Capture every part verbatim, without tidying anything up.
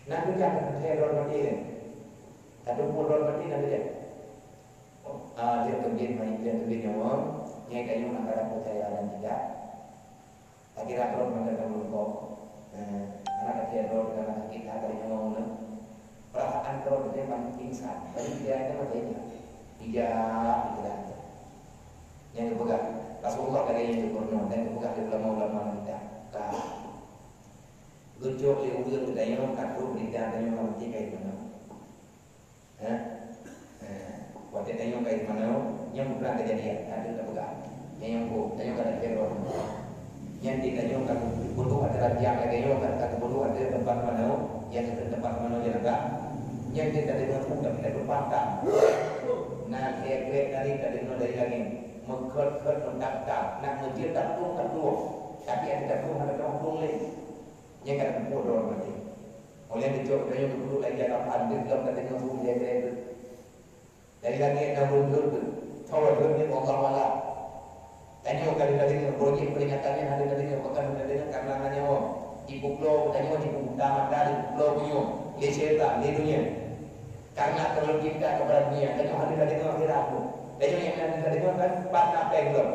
Nah, tu jangan percaya droe mati kan. Satu pun droe mati nak kerja. Ah, dia kebin main, dia kebin nyawa. Nyai kayu nak ada percaya dan tidak. Tak kira droe macam dalam lubang. Eh, anak kecil droe dengan sakit hati nyawa mula. Perasaan droe dia paling pingsan. Tapi dia ada macam itu. Tidak, tidak. Yang kepegang Rasulullah dari yang gubernur dan kepegang di ulama-ulama kita. Kah. Geucok lé ureueng geutanyoe ka trok berita tanyoe ka meuti kayèe manoe. Hah? Hah. Watèe tanyoe kayèe manoe, nyang mudah kejadian, ka trok tapeugah. Nyang nyang bu, tanyoe ka trok. Nyan di tanyoe ka geubunuh ateueh rajang lagèe nyoe, ka, ka geubunuh ateueh teumpat manoe, nyang keu teumpat manoe jaga. Nyan di tanyoe bu tapi tak berpantang. Nah, krek-krek tadi ka deungoe dari langèt. Meukhot-khot meutak-tak, nak meujeuet taplueng-taplueng. Tapi ada taplueng hana taplueng lé. Nyang ka teupeu droe maté. Oleh geucok tanyoe geuduek lagi lam pandeuet lom ka deungoe su lhèe-lhèe. Dari langèt na rhot-rhot, tho rhot nyoe Allah Taala. Tanyoe ka deungoe, beureuguih peringatan nyan hana deungoe, bahkan hana deungoe karena hana nyawa. Jipubloe tanyoe, jipubuta mata, jipubloe tanyoe lé syaitan, lé dunia. Karena terlalu cinta kepada dunia, tanyoe hana deungoe akhirat. Tanyoe nyang hana deungoe kan pat na péng lom.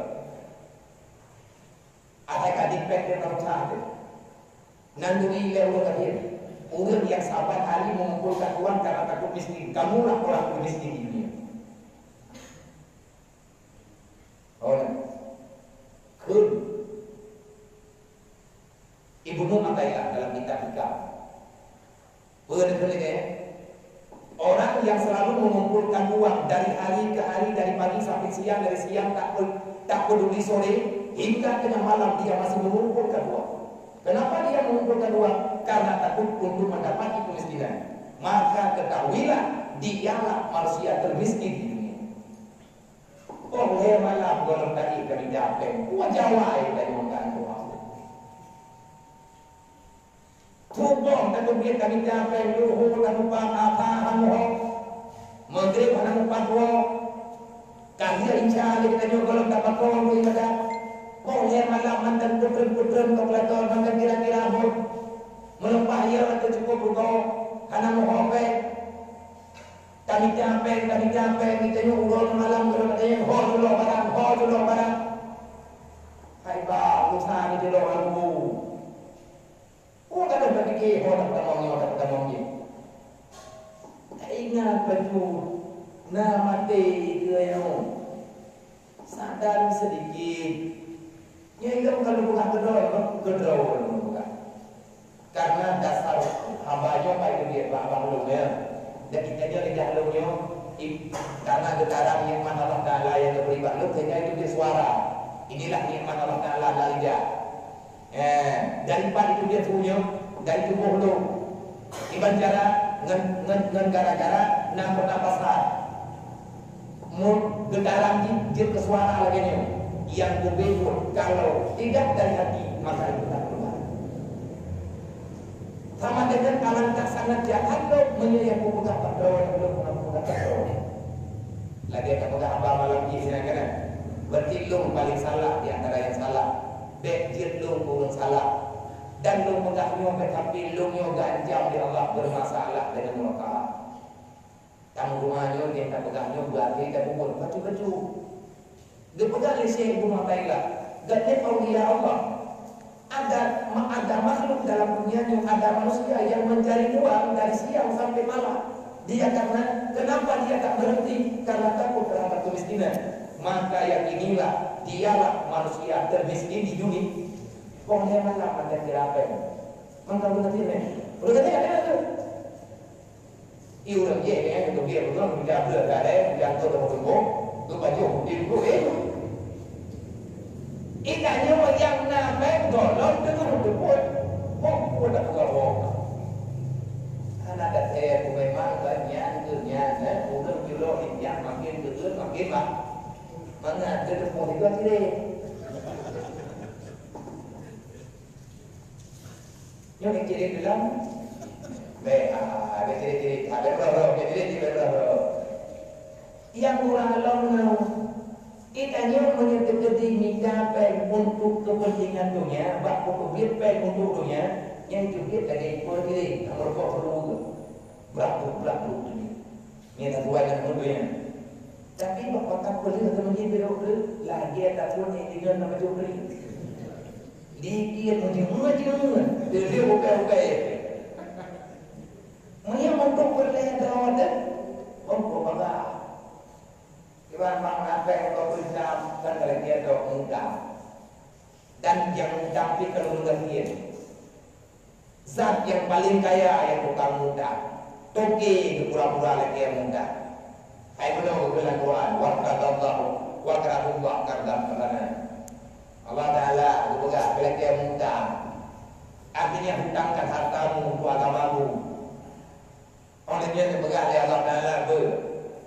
Asai ka dipék dan berusaha tu. Nan duri ilée ureuëng kafir. Ureuëng yang saban hari mengumpulkan uang karena takut miskin. Kamulah orang termiskin di dunia. Oh, nah. Kheun. Ibnu Athaillah dalam kitab Hikam. Peue kheun lagée? Orang yang selalu mengumpulkan uang dari hari ke hari, dari pagi sampai siang, dari siang tak pe-, tak peduli sore, hingga tengah malam dia masih mengumpulkan uang. Kenapa dia mengumpulkan uang? Karena takut untuk mendapati kemiskinan. Maka ketahuilah, dialah manusia termiskin di dunia. Oh, lhée malam gohlom tadi kami dapet. Wah, Jawa, eh, tadi makan tu. Suboh ka teubiet ka mita péng, luhô ka mupat, asa hana muhô, Maghrib hana mupat woe. Ka lheueh Isya lé geutanyoe gohlom tabako beu ibadat. Poh lhée malam mantong peutrön-peutrön kalkulator mantong kira-kira buet. Meuleupah yôh ateueh cukup rugoe, hana muhô péng. Ka mita péng, ka mita péng, geutanyoe uroe malam gohlom tanyong, "Ho jeuet lôn barang, ho jeuet lôn barang." Hai bah, usaha ni jeuet lôn lampu. Oh, kadang tapike, oh, tapeutamong nyoe, tapeutamong jih. Taingat bacut na maté keu nyoe. Sadari seudikit. Nyoe ilôn ka lôn peugah keudroe, keudroe lôn peugah. Karena dasar haba nyoe ka geubri bak abah lôn, ya. Dan geutanyoe lidah lôn nyoe, i-, karena geutarang nikmat Allah Taala nyang geubri bak lôn, sehingga itu dia suara. Inilah nikmat Allah Taala dari lidah. Eh, dari pat itu dia punya, dari tuboh lôn. Iban cara ngon, ngon, ngon gara-gara na pernapasan. Mun geutarang jih jeuet keu suara lagée nyoe, nyang geubri buet kalau tidak dari hati, maka itu tak keluar. Sama dengan alangkah sangat jahat lôn meunyoe nyang kupeugah padum lôn, lôn peugah padum. Lagée ka peugah haba malam jih nyan kan? Berarti lôn paling salah di antara nyang salah. Bék jeuet lôn keu ureuëng salah. Dan lôn peugah nyoe bék, tapi lôn nyoe geuancam lé Allah beumasalah deungon murka. Tamu rumoh nyoe nyang tapeugah nyoe beuakhé tapeubuet bacut-bacut. Geupeugah lé Syekh Ibnu Athaillah, geutanyoe aulia Allah. Ada, ma-, ada makhluk dalam dunia nyoe, ada manusia yang mencari uang dari siang sampai malam. Dia karena, kenapa dia tak berhenti? Karena takut terhadap kemiskinan. Maka yakinilah, dialah manusia termiskin di dunia. Kong dia malam ada jerapeng. Maka benar sih, eh. Udah tadi ada tu. I ureuëng jéh nyan geuteubiet ureuëng, meujableuet gadée, meujantok lam tuboh, geupajoh udeb geuh, eh. I tanyoe nyang na meugohlom teungoh teubuet, boh peue tapeugah woe. Hana that-that, memang ban nyan keu nyan, eh, ureuëng julok inyak makin geugeut makin ma-, mangat, geuteupeue sigoe sireh. Nyoe nyang cirit bilang. Bèk, ah, ada cirit-cirit. Ada roh-roh, ada cirit-cirit roh-roh. Nyang ureueng lom nyoe, geutanyoe meunyoe teukeudi mita péng untuk kepentingan dunia, bak peuteubiet péng untuk dunia, nyang teubiet lagèe ipeue diri, ka meureumpok peue Brak-brak-brak-brak tu ni. Ni tak tuai nak mutu ya. Tapi bak pakat peuleuh tu mungkin berok tu, lagi ada pun ni dengan nama juri. Dikit mungkin maju. Dia bukan-bukan. Mungkin untuk berleda ada. Untuk bangga. Iban mak naféh untuk Islam kan kalau dia dok muda. Dan yang cantik kalau muda dia. Zat nyang paleng kaya nyang tukang mudah. Toke geupura-pura lagèe mudah. Hai meunoe geukheun lam Quran, "Wa qaradallahu, wa qaradallahu qardan hasana." Allah Taala geupeugah lagèe mudah. Artinya, hutangkan hartamu untuk agamamu. Oleh nyan geupeugah lé Allah Taala,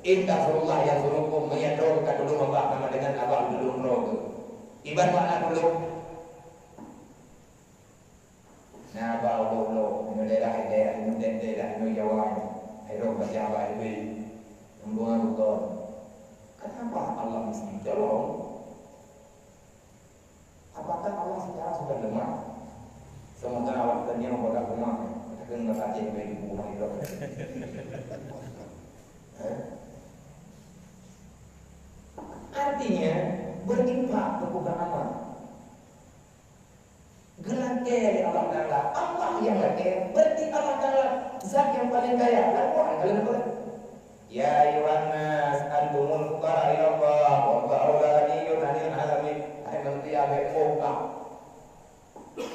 "In tansurullah yansurkum," meunyo droe ka tulông Allah, sama dengan Allah tulông droe. Iban makna tulông. Na ba ulo-ulo, inoe daerah, daerah, inoe daerah, inoe Jawa, inoe. Hai roh baca ba I B. Undungan beutôi. Kenapa Allah mesti tolong? Apakah Allah sekarang sudah lemah? Sementara waktunya membuat rumah, kita kena baca I B di rumah itu. Eh? Artinya, berinfak ke agama. Geulakèe lé Allah Taala. Allah nyang lakèe, berarti Allah Taala zat nyang paleng kaya. Lalu Quran ka lheueh, "Ya ayyuhan nas, antumul fuqara ila Allah, wallahu ghaniyyun 'anil 'alamin." Hai manusia, bèk muka.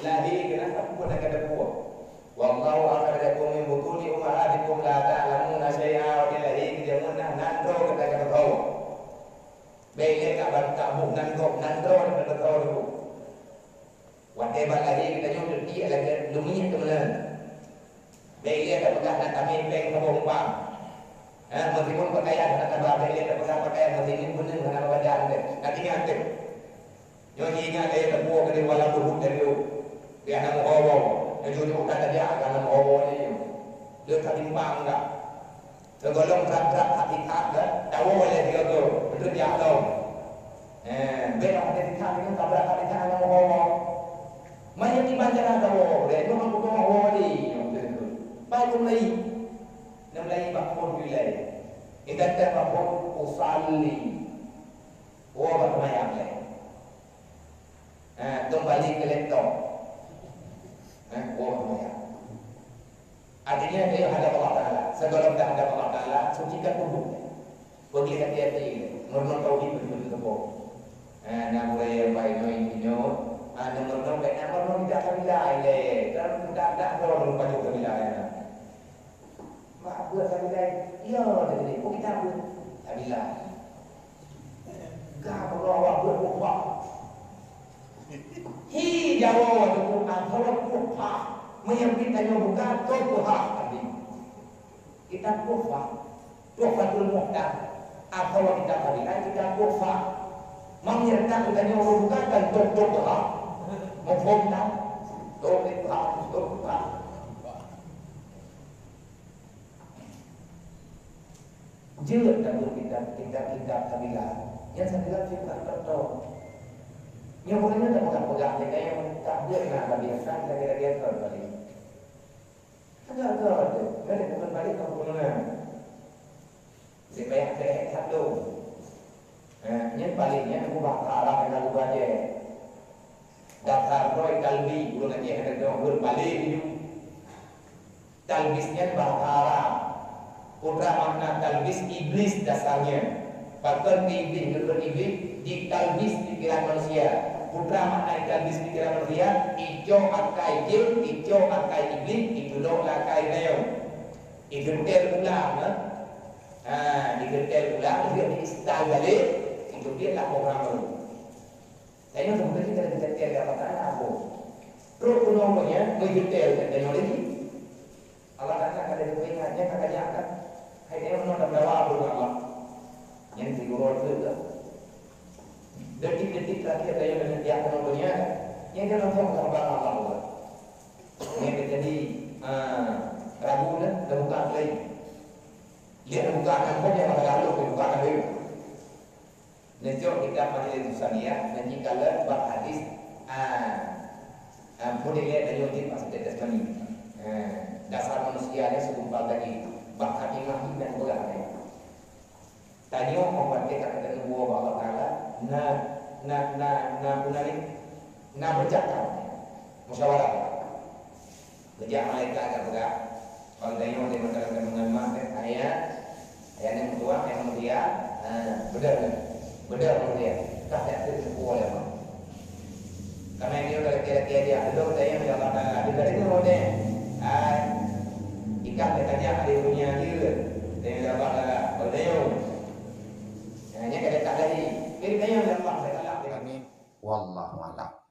Lahé keunan ka peubuet nyang ka teubuet. "Wallahu akhrajakum min butuni ummahatikum la ta'lamuna syai'a." Watèe lahé keu jameun na, nan droe gata ka teuh. Bèk lé ka ban ka buh nan gob, nan droe gata ka teuh. Watèe ban lahé geutanyoe teutiek lagèe lumiek teumeunan. Bèk lé tapeugah na tamé péng saboh umpang. Ha, meusimun pakaian hana taba, bèk lé tapeugah pakaian meusimun beuneueng hana badan teuh. Ka ingat teuh. Nyoe ingat lé teupeue keu di wala buhut dari lu. Di hana meuhobo. Nyoe jujur ka tajak ka hana meuhobo lé. Lé ka timbang ka. Sigohlom brat-brat that ikat, tawoe lé sigoe, beutôi jak lom. Eh, bèk that ikat nyoe tabrat that ikat ngon woe-woe. Manyang iban jalan tawoe, lé nyoe ngon kutoe woe di, nyoe beutôi. Pai keu mulai. Nyoe mulai bak phon tu ilai. Ikat bak phon usalli. Woe bak seumayang lé. Ha, dong balik keu laptop. Ha, woe meunan. Artinya, keu hadap Allah Taala. Sigohlom teu hadap Allah Taala, sucikan tubuh. Pergi hati-hati. Meurunoe tauhid beutôi-beutôi. Ha, na gurèe nyang baik nyoe, nyoe. Ha, na meurunoe baik, na meurunoe tidak kabila ilèe. Kan dak, dak droe pajoh kabila ilèe. Mak buet sabilai, ya, jadi pun kita buet sabilai. Gah Allah buet upah. Hi Jawa tu, atau upah. Menyambit tanya bukan, tu upah tadi. Kita upah. Tuhfatul Muhtaj. Atau kita sabilai, kita upah. Menyerta kita nyawa bukan, kan tu upah. Mufhum tak? Tu upah, tu upah. Jeuet tabuet kitab, kitab-kitab sabila. Nyang sabila cit tak tau. Nyang bukan nyang tak peugah-peugah, nyang kaya tak buet na, tapi asal lagi-lagi asal tadi. Agak-agak tu, kan bukan balik ke pegunungan. Dia payah-payah satu. Eh, nyan paling nyan ubah Arab yang lagu baca. Dasar droe talbi, ulun Aceh ada dong, ulun balik ni. Talbis nyan bahasa Arab. Putra makna talbis iblis dasarnya. Pakon di iblis, menurut iblis, ditalbis pikiran manusia. Putra makna ditalbis pikiran manusia, icok akai jin, icok akai iblis, icok akai nayong. Digeutèl ulang, eh. Ha, digeutèl ulang, dia diinstal balik, itu dia lah program baru. Tanyoe sebenarnya kada digeutèl di Allah Taala, apa? Trok keunoe nyan, meugeutèl teknologi. Allah Taala kada geupeuingat, nyan ka kajak kan? Hai nyoe meunoe dawa pun Allah. Nyan sigurô teuk. Detik-detik terakhir tanyoe deungon jak keunoe donya, nyan kan langsung sabar Allah. Nyan jadi, ah, ragu dah, dah buka lagi. Dia dah buka kan, pun dia bakal lalu, dia buka kan dia. Neujok kitab Majalis Insaniyah, dan jika le bab hadis, ah, ah, pun dia lihat dari wajib maksud dia jasmani. Ah, dasar manusia dia segumpal tadi. Mati dan beurang. Tanyoe, meunyoe ka teuneuk woe bak Allah Taala, na, na, na, na, na, na beurcakap. Musyawarah. Geujak malaikat ka peugah, bang tanyoe di masa deungon mak, ayah, ayah ni meutuah, ayah mulia, ha, beudôh ni. Beudôh mulia. Ka tak teupeue lé mak. Karena dia dah laki-laki dia, belum saya ya Allah Taala, dia dah dengar dia. Hai, ikan dia tajak di dunia dia. Dia ya Allah Taala, beudôh. Hanya kada tak lagi. Jadi, dia ya Allah Taala. Amin. Wallahu a'lam.